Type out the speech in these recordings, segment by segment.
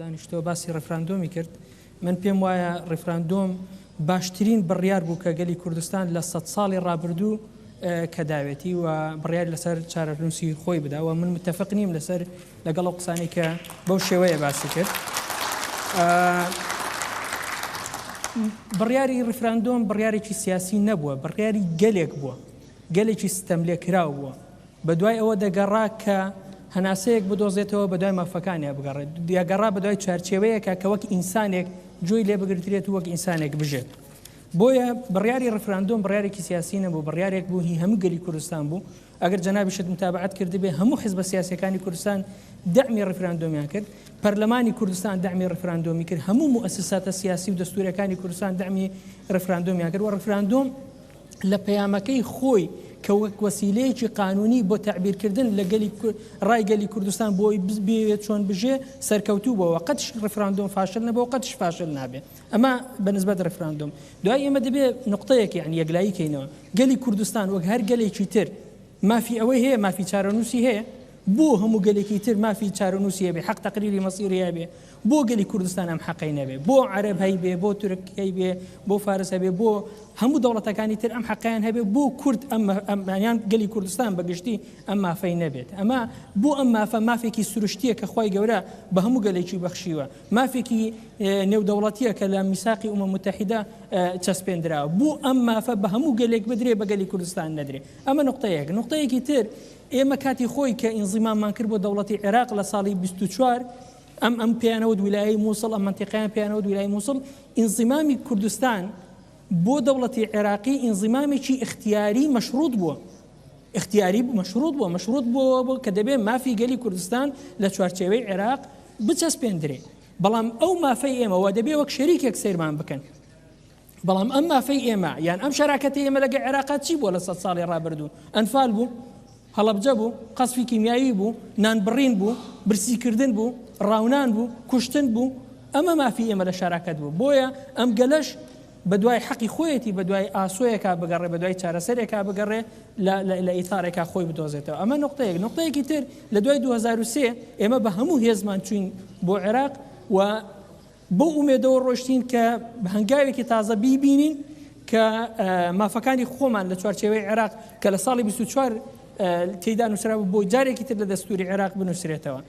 دانیشتەوە باسی ڕیفراندۆمی کرد، من پێم وایە ڕیفراندۆم باشترین بڕیار بوو کە گەلی کوردستان لە سەد ساڵی ڕابردوو کە داوێتی و بڕیار لەسەر چارەنووسی خۆی بدا و من متفق نیم لەسەر لەگەڵ ئەو قسانەی کە بەو شێوەیە باسی کرد. بڕیاری ڕیفراندۆم بڕیارێکی سیاسی نەبووە، بڕیاری گەلێک بووە، گەلێکی ستەملێکراو بووە. بەدوای ئەوە دەگەڕا کە هەناسەیەک بدۆزێتەوە بەدوای مافەکانیا بگەڕێت، دەگەڕا بەدوای چوارچێوەیەکا کە وەک ئینسانێک گوێی لێ بگرترێت و وەک ئینسانێک بژێت. بۆیە بڕیاری ڕیفراندۆم بڕیارێکی سیاسی نەبوو، بڕیارێک بوو هی هەموو گەلی کوردستان بوو. ئەگەر جەنابیشت متابەعەت کردبێ هەموو حزبە سیاسیەکانی کوردستان دەعمی ڕیفراندۆمیان کرد، پەرلەمانی کوردستان دەعمی ڕیفراندۆمی کرد، هەموو موئەسساتە سیاسی و دەستوریەکانی کوردستان دەعمی ڕیفراندۆمیان کرد و ڕیفراندۆم لە پەیامەکەی خۆی کە وەک وەسیلەیەکی قانونی بۆ تەعبیرکردن لە گەلی ڕای گەلی کوردستان بۆی بیەوێت چۆن بژێ سەرکەوتوو بۆوە قەتش ڕیفراندۆم فاشل نەبووە قەتش فاشل نابێ ئەمە بە نسبەت ڕیفراندۆم دوای ئێمە دەبێ نقطەیەک یعنی یەکلایی کەینەوە گەلی کوردستان وەک هەر گەلێکی تر مافی ئەوەی هەیە مافی چارەنووسی هەیە بۆ هەموو گەلێکی تر مافی چارەنووسی هەبێ حەق تەقریری مەسیری هەبێ بۆ گەلی کوردستان ئەم حەقەی نەبێ؟ بۆ عەرەب هەیبێ، بۆ تورک هەیبێ، بۆ فارس هەبێ، بۆ هەموو دەوڵەتەکانی تر ئەم حەقەیان هەبێ، بۆ کورد ئەم یان گەلی کوردستان بە گشتی ئەم مافەی نەبێت؟ ئەمە بۆ ئەم مافە مافێکی سروشتییە کە خوای گەورە بە هەموو گەلێکی بەخشیوە، مافێکی نێودەوڵەتییە کە لە میساقی ئومەم موتەحیدە چەسپێندراوە. بۆ ئەم مافە بە هەموو گەلێک بدرێ بە گەلی کوردستان نەدرێ؟ ئەمە نوقتەیەک. نوقتەیەکی تر ئێمە کاتی خۆی کە ئینزیماممان کرد بۆ دەوڵەتی عێراق لە ساڵی 24 ئەم ئەم پێیانەوت ویلایەی مووسڵ، ئەم مەنتیقەیان پێیانەوت ویلایەی مووسڵ، ئینزیمامی کوردستان بۆ دەوڵەتی عێراقی ئینزیمامێکی ئیختیاری مەشرووت بووە. ئیختیاری مەشرووت بووە، مەشرووت بووە بۆ کە دەبێ مافی گەلی کوردستان لە چوارچێوەی عێراق بچەسپێندرێ. بەڵام ئەو مافەی ئێمە وا دەبێ وەک شەریکێک سەیرمان بکەن. بەڵام ئەم مافەی ئێمە یان ئەم شەراکەتی ئێمە لەگە عێراقا چی بووە لە سەد ساڵی ڕابردوو؟ ئەنفال بوو، هەڵەبجە بوو، قەسفی کیمیایی بوو، نانبڕین بوو، برسیکردن بوو، ڕاونان بوو، کوشتن بوو، ئەمە مافی ئێمە لە شەراکەت بوو. بۆیە ئەم گەلەش بەدوای حەقی خۆیەتی، بەدوای ئاسۆیەکا بگەڕێ، بەدوای چارەسەرێکا بگەڕێ، لە لە ئیتارێکا خۆی بدۆزێتەوە. ئەمە نوقتەیەک. نوقتەیەکی تر لە دوای 2003 ئێمە بە هەموو هێزمان چووین بۆ عێراق و بەو ئومێدەوە ڕۆیشتین کە هەنگاوێکی تازە بیبینین کە مافەکانی خۆمان لە چوارچێوەی عێراق کە لە ساڵی 24 تێیدا نووسرابوو بۆ جارێکی تر لە دەستوری عێراق بنووسرێتەوە.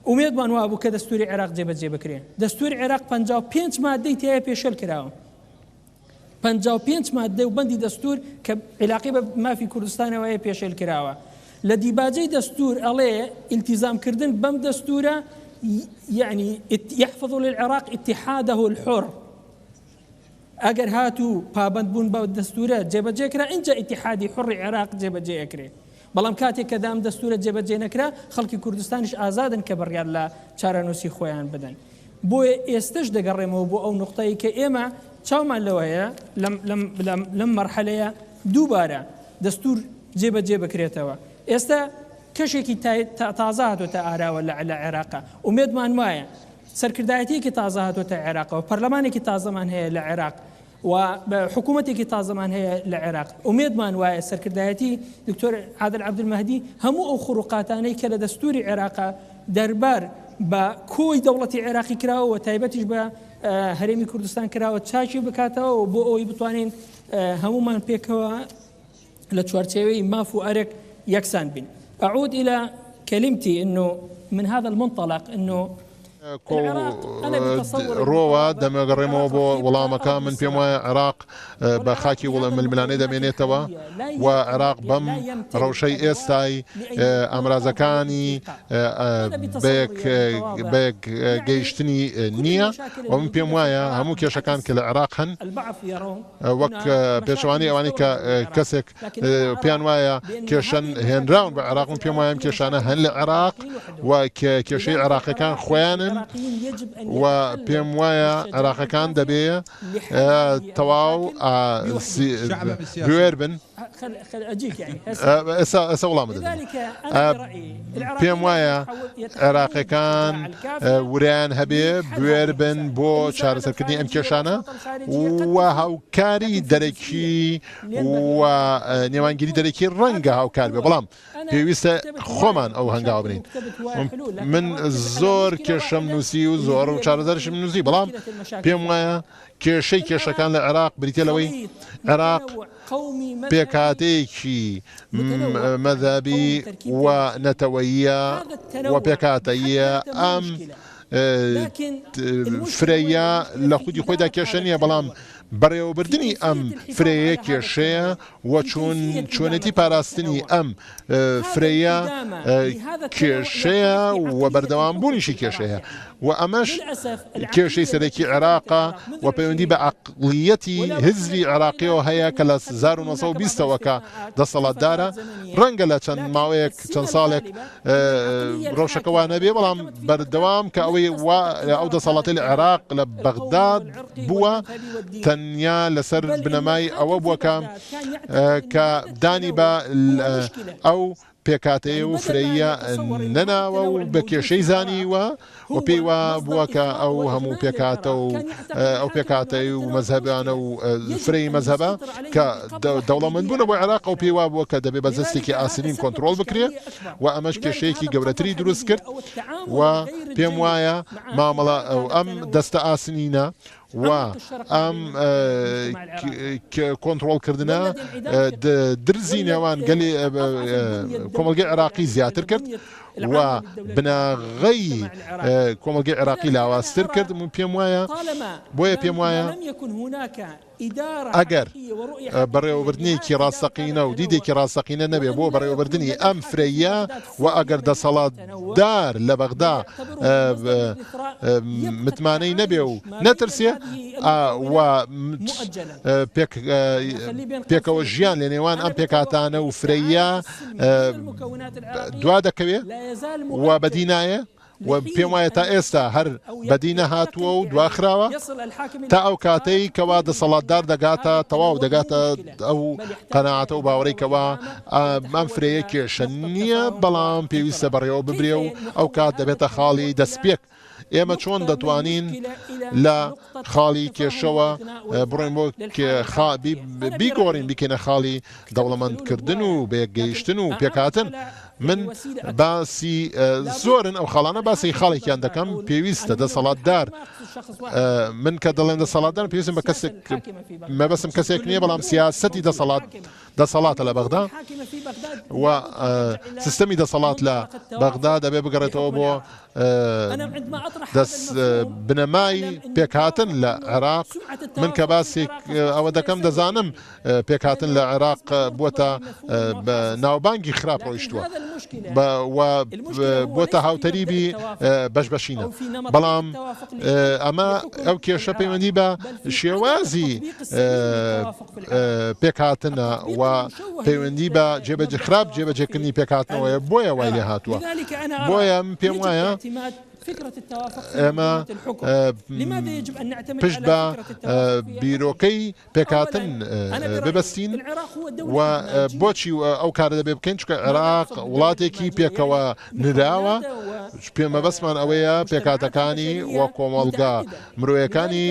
ئومێدمان وابوو کە دەستوری عێراق جێبەجێ بکرێ. دەستوری عێراق 55 مادەی تیایە پێشێل کراوە. 55 ماددە و بەندی دەستوور کە عیلاقەی بە مافی کوردستانەوە هەیە پێشێل کراوە. لە دیباجەی دەستوور ئەڵێ ئیلتیزام کردن بەم دەستوورە یعنی یحفظ للعراق اتحاده الحر ئەگەر هاتوو پابەند بوون بە دەستوورە جێبەجێ کرا ئینجا ئیتیحادی حوڕی عێراق جێبەجێ ئەکرێ. بەڵام کاتێک کە ئەم دەستوورە جێبەجێ نەکرا خەڵکی کوردستانیش ئازادن کە بڕیار لە چارەنووسی خۆیان بدەن. بۆیە ئێستەش دەگەڕێمەوە بۆ ئەو نوقتەی کە ئێمە چاومان لەوەیە لەم لەم لەم لەم مەرحەلەیە دووبارە دەستوور جێبەجێ بکرێتەوە. ئێستە کەشێکی تازە هاتۆتە ئاراوە لە لە عێراقا. ئومێدمان وایە سەرکردایەتییەکی تازە هاتۆتە عێراقەوە، پەرلەمانێکی تازەمان هەیە لە عێراق و حکوومەتێکی تازەمان هەیە لە عێراق. ئومێدمان وایە سەرکردایەتی دکتۆر عادل عەبدولمەهدی هەموو ئەو خروقاتانەی کە لە دەستووری عێراقا دەربار بە کۆی دەوڵەتی عێراقی کراوە و تایبەتیش بە هەرێمی کوردستان کراوە چاکی بکاتەوە و بۆ ئەوەی بتوانین هەموومان پێکەوە لە چوارچێوەی ماف و ئەرک یەکسان بین. أعود إلى كلمتي أنه من هذا المنطلق أنه ڕۆوە دەمەگەڕێمەوە بۆ وەڵامەکە من پێم وایە عێراق بە خاکی وڵ ململانێ دەمێنێتەوە و عێراق بەم ڕەوشەی ئێستای ئامرازەکانی بەیەک گەیشتنی نییە و من پێم وایە هەموو کێشەکان کە لە عێراق هەن وەک پێچەوانەی ئەوانەی کە کەسێک پێیان وایە کێشەن هێنراون بە عێراق، من پێم وایە ئەم کێشانە هەن لە عێراق و کێشەی عێراقیەکان خۆیانن و پێم وایە عێراقەکان دەبێ تەواو بوێر بن. ئێستا ئێستا وڵامت دەدەمەوە. پێم وایە عێراقیەکان وریان هەبێ بوێر بن بۆ چارەسەرکردنی ئەم کێشانە و هاوکاری دەرەکی و نێوانگیری دەرەکی ڕەنگە هاوکار بێ بەڵام پێویستە خۆمان ئەو هەنگاو بنین من زۆر کێشەم نووسی و زۆر و چارەسەرشم نووسی بەڵام پێم وایە کێشەی کێشەکان لە عێراق بریتە لەوەی عێراق پێکهاتەیەکی مەزهەبی و نەتەوەییە و پێکهاتەییە، ئەم فرەیە لە خودی خۆیدا کێشە نییە، بەڵام بەڕێوەبردنی ئەم فرەیە کێشەیە و چۆنێتی پاراستنی ئەم فرەیە کێشەیە و بەردەوامبوونیشی کێشەیە و ئەمەش کێشەی سەرەکی عێراقە و پەیوەندی بە عەقڵیەتی هزری عێراقیەوە هەیە کە لە 1920 ەوە کە دەسەڵاتدارە ڕەنگە لە چەند ماوەیەک چەند ساڵێک ڕەوشەکە وا نەبێ بەڵام بەردەوام کە ئەوەی وا ئەو دەسەڵاتی لە عێراق لە بەغداد بووە تەنیا لەسەر بنەمای ئەوە بووە کە کە دانی بە ئەو پێکهاتەیە و فرەییە نەناوە و بە کێشەی زانیوە و پێی وا بووە کە ئەو هەموو پێکهاتە و ئەو پێکهاتەی و مەزهەبانە و فرەی مەزهەبە کە دەوڵەمەند بوونە بۆ عێراق و پێی وا بووە کە دەبێ بە دەستێکی ئاسنین کۆنترۆڵ بکرێ و ئەمەش کێشەیەکی گەورەتری دروست کرد و پێم وایە مامەڵە ئەم دەستە ئاسنینە و ئەم کۆنتڕۆڵکردنە درزی نێوان گەلی کۆمەڵگەی عێراقی زیاتر کرد و بناغەی کۆمەڵگەی عێراقی لاوازتر کرد من پێم وایە بۆیە پێم وایە ئەگەر بەڕێوەبردنێکی ڕاستەقینە و دیدێکی ڕاستەقینە نەبێ بۆ بەڕێوەبردنی ئەم فرەیە و ئەگەر دەسەڵاتدار لە بەغدا متمانەی نەبێ و نەترسێ و پێکەوە ژیان لە نێوان ئەم پێکهاتانە و فرەیە دوا دەکەوێ و بەدی نایە و پێم وایە تا ئێستا هەر بەدی نەهاتووە و دواخراوە تا ئەو کاتەی کەوا دەسەڵاتدار دەگاتە تەواو دەگاتە ئەو قەناعەتە و باوەڕەی کەوا ئەم فرەیە کێشە نییە بەڵام پێویستە بەڕێوە ببرێ و ئەو کات دەبێتە خاڵی دەستپێک ئێمە چۆن دەتوانین لە خاڵی کێشەوە بڕۆین بۆ بیگۆڕین بیکەینە خاڵی دەوڵەمەندکردن و بەیەکگەیشتن و پێکهاتن من باسی زۆرن ئەو خاڵانە باسی خاڵێکیان دەکەم پێویستە دەسەڵاتدار من کە دەڵێن دەسەڵاتدار پێویستم بە کەسێک مەبەستم کەسێک نییە بەڵام سیاسەتی دەسەڵات دەسەڵاتە لە بەغدا و سیستەمی دەسەڵات لە بەغدا دەبێ بگەڕێتەوە بۆ دەست بنەمای پێکهاتن لە عێراق من کە باسی ئەوە دەکەم دەزانم پێکهاتن لە عێراق بووەتە ناوبانگی خراپ ڕۆیشتووە و بووەتە هاوتەریبی بەش بەشینە بەڵام ئەمە ئەو کێشە پەیوەندی بە شێوازی پێکهاتنە و پەیوەندی بە جێبەجێ خراپ جێبەجێکردنی پێکهاتنەوەیە بۆیە وای لێ هاتووە بۆیە من پێم وایە ئێمە پشت بە بیرۆکەی پێکهاتن ببەستین و بۆچی ئەو کارە دەبێ بکەین چونکە عێراق وڵاتێکی پێکەوە نراوە پێ مەبەستمان ئەوەیە پێکهاتەکانی و کۆمەڵگا مرۆیەکانی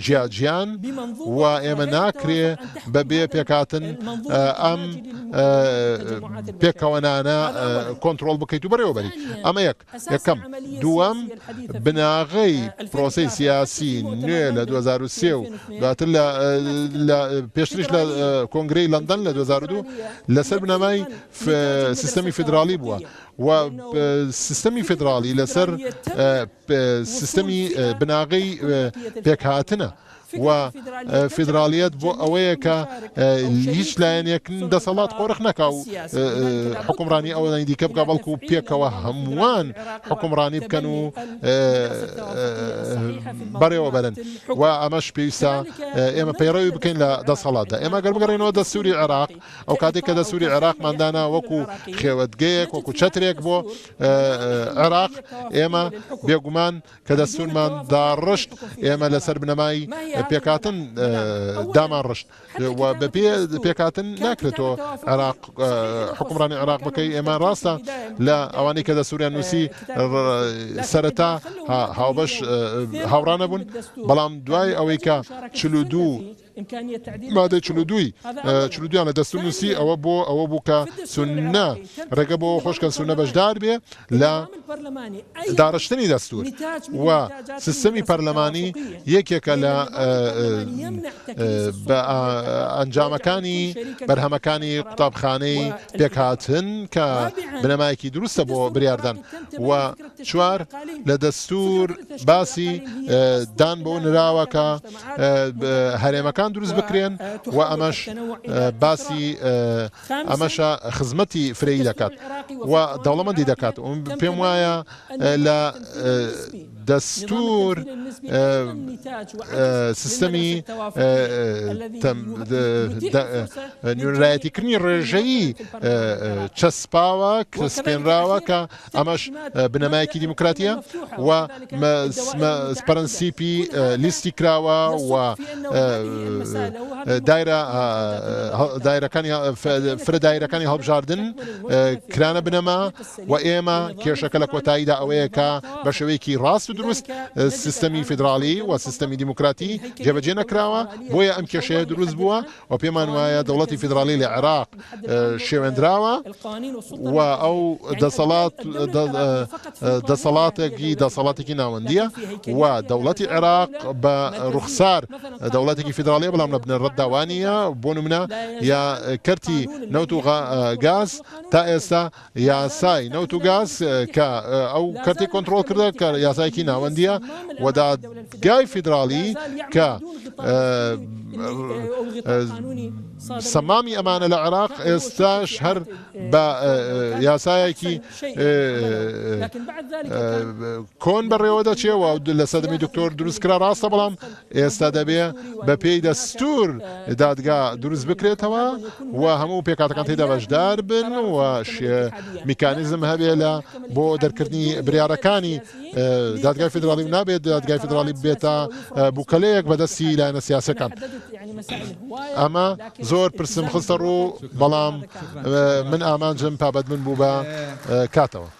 جیاجیان و ئێمە ناکرێ بەبێ پێکهاتن ئەم پێکەوەنانە کۆنترۆڵ بکەیت و بەڕێوەبەری ئەمە یەک یەکەم، دووەم، بناغەی پرۆسەی سیاسی نوێ لە 2003 و دواتر لە پێشتریش لە کۆنگرەی لەندەن لە 2002 لەسەر بنەمای سیستەمی فیدراڵی بووە و سیستەمی فیدراڵی لەسەر سیستەمی بناغەی پێکهاتنە. و فیدراڵیەت بۆ ئەوەیە کە هیچ لایەنێک دەسەڵات قۆرخ نەکا و حکومڕانی ئەوانی دیکە بکە بەڵکو پێکەوە هەمووان حکومڕانی بکەن و بەڕێوە بەرن و ئەمەش پێویستە ئێمە پەیڕەوی بکەین لە دەسەڵاتدا ئێمە گەر بگەڕێنەوە دەستوری عێراق ئەو کاتێک کە دەستوری عێراقماندانا وەکو خێوەتگەیەک وەکو چەترێک بۆ عێراق ئێمە بێگومان کە دەستوورمان داڕشت، ئێمە لەسەر بنەمای پێکهاتن دامانڕشت و بەپێ پێکهاتن ناکرێت تۆ عێراق حکومڕانی عێراق بکەی ئێمە ڕاستە لە ئەوانەی کە دەستوریان نووسی سەرەتا هاوبەش هاوڕانە بوون بەڵام دوای ئەوەی کە 42 مادەی 42 42یان لە دەستور نووسی ئەوە بۆ ئەوە بوو کە سوننە ڕێگە بۆ خۆشکەن سوننە بەشدار بێ لە داڕشتنی دەستور و سیستەمی پەرلەمانی یەکێکە لە ئەنجامەکانی بەرهەمەکانی قوتابخانەی پێکهاتن کە بنەمایەکی دروستە بۆ بریاردان و چوار لە دەستور باسی دان بۆ نراوە کە هەرێمەکان دروست بکرێن و ئەمەش باسی ئەمەشە خزمەتی فرەیی دەکات و دەوڵەمەندی دەکات و پێم وایە لە دەستور سیستەمی نوێنەرایەتیکردنی ڕێژەیی چەسپاوە کەسپێنراوە کە ئەمەش بنەمایەکی دیموکراتیە و پرەنسیپی لیستی کراوە و دایرە دایرەکانی فرە دایرەکانی هەڵبژاردن کرانە بنەما و ئێمە کێشەکە لە کۆتاییدا ئەوەیە کە بە شێوەیەکی ڕاست و دروست سیستەمی فیدراڵی و سیستەمی دیموکراتی جێبەجێ نەکراوە بۆیە ئەم کێشەیە دروست بووە و پێمان وایە دەوڵەتی فیدراڵی لە عێراق شێوێندراوە و ئەو دەسەڵات دەسەڵاتێکی دەسەڵاتێکی ناوەندیە و دەوڵەتی عێراق بە ڕوخسار دەوڵەتێکی فیدراڵیە بەڵام لە بنەڕەتدا وانیە بۆ نمونە یا کەرتی نەوت و گاز تا ئێستا یاسای نەوت و گاز کە ئەو کەرتی کۆنترۆڵ کردە کە یاسایەکی ناوەندیە و دادگای فیدراڵی کە سەمامی ئەمانە لە عێراق ئێستاش هەر بە یاسایەکی کۆن بەڕێوە دەچێ و لە سەدەمی دکتۆر دروست کرا ڕاستە بەڵام ئێستا دەبێ بە پێی دەستور دادگا دروست بکرێتەوە و هەموو پێکاتەکان تێدا بەشدار بن و میکانیزم هەبێ لە بۆ دەرکردنی بریارەکانی دادگای فیدراڵی و نابێت دادگای فیدراڵی ببێتە بووکەلەیەک بەدەستی لایەنە سیاسەکان. ئەمە زۆر پرسم خستە ڕوو بەڵام من ئامانجم پابەندبوون بوو بە کاتەوە.